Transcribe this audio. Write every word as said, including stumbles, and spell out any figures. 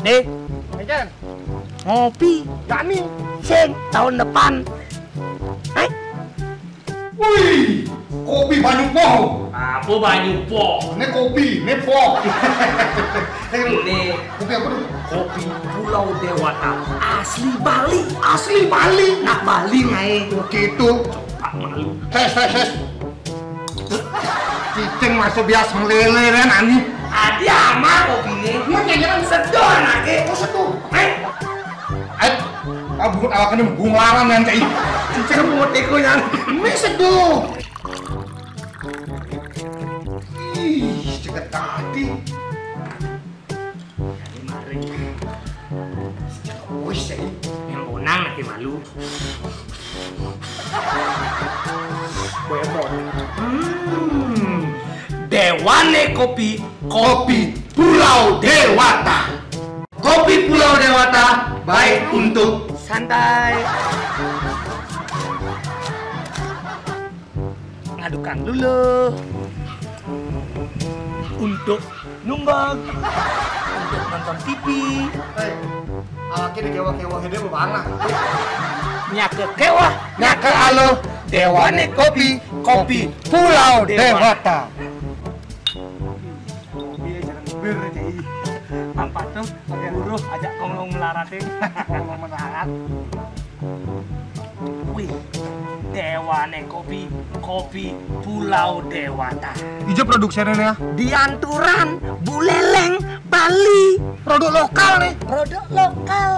Deh, Mejan, ngopi. Kami. Sing, tahun depan. Eh? Wih, kopi banyu poh. Apa banyu poh? Ini kopi, ini poh. Ini kopi apa tuh? Kopi Pulau Dewata, asli Bali. Asli Bali. Nak Bali ngae. Oke itu. Coba malu. Tes, tes, tes. Cicing masuk bias melele kan ani. Adi ama kopi ini. Lu nyanyian sedo anake. Oh, sedo. Eh? Eh, ah, buat awak ini gue ngelarang kan cai. Cicing mau teko yang. Ini sedo. Ih, ceket tadi. Mari. Wis, cai. Yang bonang lagi malu. Boy, boy. Hmm. Dewane kopi, kopi Pulau Dewata. Kopi Pulau Dewata baik untuk santai. Ngadukan dulu. Untuk numbang. Untuk nonton T V. Hei, awake dikewah-kewah gede banget. Nyake kewah, nyake alo. Dewane kopi, kopi Pulau Dewata. Iya, jangan bir, Ci. Apa tuh? Pakai buruh, ajak kong long melaratin. Kong long melarat. Wih, Dewane kopi, kopi Pulau Dewata. Ijo produksinya ya. Dianturan, Buleleng, Bali. Produk lokal nih. Produk lokal.